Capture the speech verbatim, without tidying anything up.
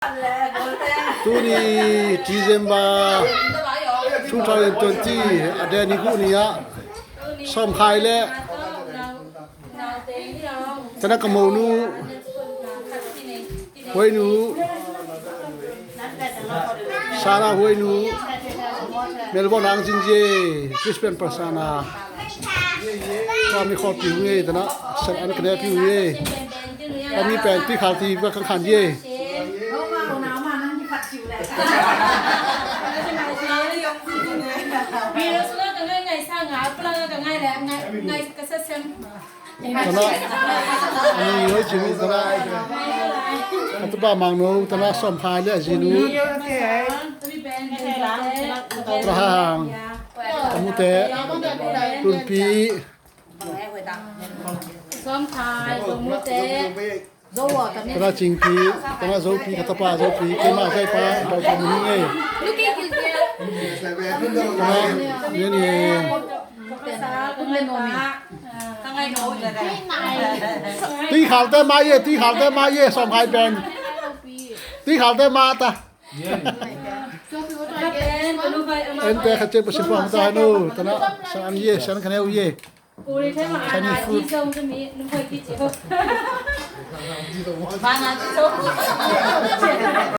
Tuni December two thousand twenty a deni gu ni-ah Sawmkhai le tana ka monu Huainu, Sarah Huainu, Melbourne ang cin zie, Brisbane pasana. Kami khawlpi hu ngei tana, san an ka nepi hu ngei. Kami pen pi khal ti ka kan khan zie. Tana, ani hoi cinu tana. Atu ba mangno tana Sawmkhai le azinu. Rahang. Amute. Tunpi. Sawmkhai, amute. Tana Cingpi, tana Zopi, ka tapa Zopi, keima zaipa, bau ka mun ngei. Tana, ni ni. Tui khalte ma ye, tui khalte ma ye, Sawmkhai pen. Tui khalte ma ta. Ente khat cek pasin pa ta hanu, tana, san ye, san kane u ye. Chinese food.